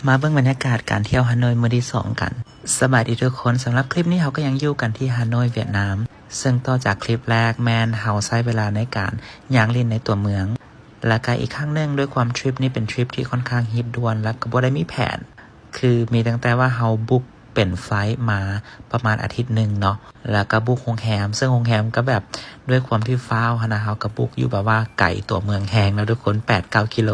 ມາເບິ່ງບັນຍາກາດການທ່ຽວຮາໂນຍມື້ທີສອງກັນ. ສະບາຍດີທຸກຄົນ, ສຳລັບຄລິບນີ້ເຮົາກໍຍັງຢູ່ກັນທີ່ຮາໂນຍ ຫວຽດນາມ, ເຊິ່ງຕໍ່ຈາກຄລິບແລກແມ່ນເຮົາໃຊ້ເວລາໃນການຍ່າງຫຼິ້ນໃນຕົວເມືອງ. ແລ້ວກໍອີກຄັ້ງໜຶ່ງ, ດ້ວຍຄວາມທຣິບນີ້ເປັນທຣິບທີ່ຄ່ອນຂ້າງຮີບດ່ວນ ແລ້ວກໍບໍ່ໄດ້ມີແຜນ, ຄືມີຕັ້ງແຕ່ວ່າເຮົາບຸກເປັນໄຟລ໌ມາປະມານອາທິດໜຶ່ງເນາະ, ແລ້ວກໍບຸກໂຮງແຮມ, ເຊິ່ງໂຮງແຮມກໍແບບ ດ້ວຍຄວາມທີ່ຟ້າວຫັ້ນນະ, ເຮົາກໍບຸກຢູ່ແບບວ່າໄກຕົວເມືອງແຮງເນາະທຸກຄົນ, ແປດເກົ້າກິໂລ.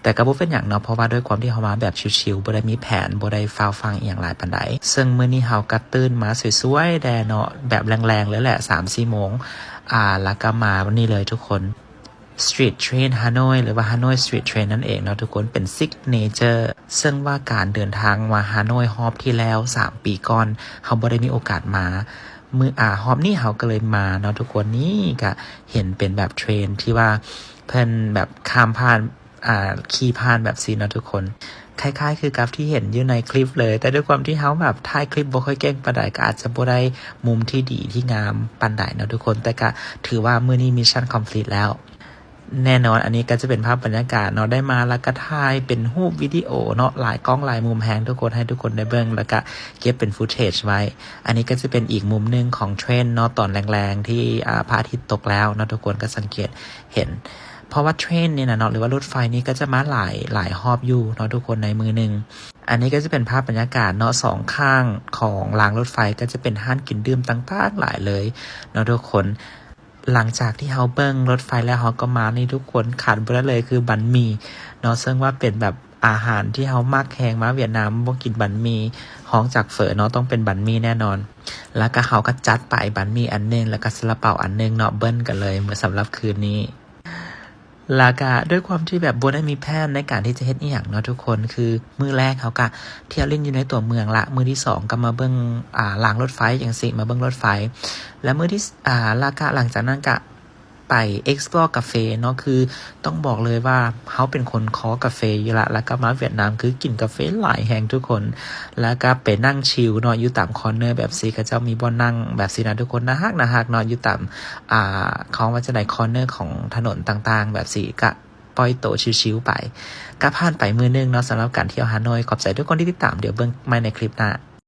ແຕ່ກໍບໍ່ເປັນຫຍັງເນາະ, ເພາະວ່າດ້ວຍຄວາມທີ່ເຮົາມາແບບຊິວໆ, ບໍ່ໄດ້ມີແຜນ, ບໍ່ໄດ້ຟ້າວຟັ່ງອີ່ຫຍັງຫຼາຍປານໃດ. ເຊິ່ງມື້ນີ້ເຮົາກໍຕື່ນມາສວຍໆແດ່ເນາະ, ແບບແລງໆເລີຍແຫຼະ, ສາມສີ່ໂມງ, ອ່າ, ແລ້ວກໍມານີ້ເລີຍທຸກຄົນ. Street Train Hanoi ຫຼືວ່າ Hanoi Street Train ນັ້ນເອງເນາະທຸກຄົນ, ເປັນ signature ເຊິ່ງວ່າການເດີນທາງມາຮາໂນຍຮອບທີ່ແລ້ວ ສາມປີກ່ອນ ເຮົາບໍ່ໄດ້ມີໂອກາດມາ. ມື້ ອາ ຮອບນີ້ເຮົາກໍເລີຍມາເນາະທຸກຄົນ. ນີ້ກະເຫັນເປັນແບບເທຣນທີ່ວ່າເພິ່ນແບບຂ້າມຜ່ານ ອາ ຂີ່ຜ່ານແບບຊີ້ເນາະທຸກຄົນ. ຄ້າຍໆຄືກັບທີ່ເຫັນຢູ່ໃນຄລິບເລີຍ, ແຕ່ດ້ວຍຄວາມທີ່ເຮົາແບບຖ່າຍຄລິບບໍ່ຄ່ອຍເກັ່ງປານໃດ, ກໍອາດຈະບໍ່ໄດ້ມຸມທີ່ດີທີ່ງາມປານໃດເນາະທຸກຄົນ, ແຕ່ກະຖືວ່າມື້ນີ້ mission complete ແລ້ວ. ແນ່ນອນ, ອັນນີ້ກໍຈະເປັນພາບບັນຍາກາດເນາະ, ໄດ້ມາແລ້ວກໍຖ່າຍເປັນຮູບວິດີໂອເນາະ, ຫຼາຍກ້ອງຫຼາຍມຸມແຮງທຸກຄົນ, ໃຫ້ທຸກຄົນໄດ້ເບິ່ງ ແລ້ວກໍເກັບເປັນ footage ໄວ້. ອັນນີ້ກໍຈະເປັນອີກມຸມໜຶ່ງຂອງເທຣນເນາະ, ຕອນແລງໆທີ່ ອາ ພະອາທິດຕົກແລ້ວເນາະ, ທຸກຄົນກໍສັງເກດເຫັນ. ເພາະວ່າເທຣນນີ້ນະເນາະ, ຫຼືວ່າລົດໄຟນີ້ກໍຈະມາຫຼາຍ, ຫຼາຍຮອບຢູ່ເນາະທຸກຄົນ, ໃນມື້ໜຶ່ງ. ອັນນີ້ກໍຈະເປັນພາບບັນຍາກາດເນາະ, ສອງຂ້າງຂອງລາງລົດໄຟກໍຈະເປັນຮ້ານກິນດື່ມຕ່າງໆຫຼາຍເລີຍເນາະທຸກຄົນ. ຫຼັງຈາກທີ່ເຮົາເບິ່ງລົດໄຟແລ້ວ, ເຮົາກໍມານີ້ທຸກຄົນ, ຂາດບໍ່ໄດ້ເລີຍຄືບັນໝີ່ເນາະ, ເຊິ່ງວ່າເປັນແບບອາຫານທີ່ເຮົາມັກແຮງ, ມາຫວຽດນາມບໍ່ກິນບັນໝີ່, ຮອງຈາກເຝີເນາະ, ຕ້ອງເປັນບັນໝີ່ແນ່ນອນ. ແລ້ວກໍເຮົາກໍຈັດໄປບັນໝີ່ອັນໜຶ່ງ ແລ້ວກໍຊາລາເປົາອັນໜຶ່ງເນາະ, ເບິ່ງກັນເລີຍສຳລັບຄືນນີ້. ແລ້ວກະດ້ວຍຄວາມທີ່ແບບບໍ່ໄດ້ມີແຜນໃນການທີ່ຈະເຮັດອີ່ຫຍັງເນາະທຸກຄົນ, ຄືມື້ແລກເຮົາກະທ່ຽວຫຼິ້ນຢູ່ໃນຕົວເມືອງລະ, ມື້ທີສອງກໍມາເບິ່ງ ອາ ລາງລົດໄຟຈັ່ງຊີ້, ມາເບິ່ງລົດໄຟ. ແລ້ວມື້ທີ ອາ ແລ້ວກະຫຼັງຈາກນັ້ນກະໄປ explore ກາເຟເນາະ, ຄືຕ້ອງບອກເລີຍວ່າເຮົາເປັນຄົນຄໍກາເຟຢູ່ລະ, ແລ້ວກໍມາຫວຽດນາມຄືກິນກາເຟຫຼາຍແຮງທຸກຄົນ. ແລ້ວກໍໄປນັ່ງຊິວເນາະ ຢູ່ຕາມຄໍເນີແບບຊີ້, ເຂົາເຈົ້າມີບ່ອນນັ່ງແບບຊີ້ນະທຸກຄົນ, ໜ້າຮັກ, ໜ້າຮັກເນາະ, ຢູ່ຕາມ ອ່າ ເຂົາເວົ້າວ່າຈັ່ງໃດ, ຄໍເນີຂອງຖະໜົນຕ່າງໆແບບຊີ້, ກະປ່ອຍໂຕຊິວໆໄປ. ກະຜ່ານໄປມື້ໜຶ່ງເນາະ, ສຳລັບການທ່ຽວຮາໂນຍ. ຂອບໃຈທຸກຄົນທີ່ຕິດຕາມ, ດຽວເບິ່ງໃໝ່ໃນຄລິບໜ້າ.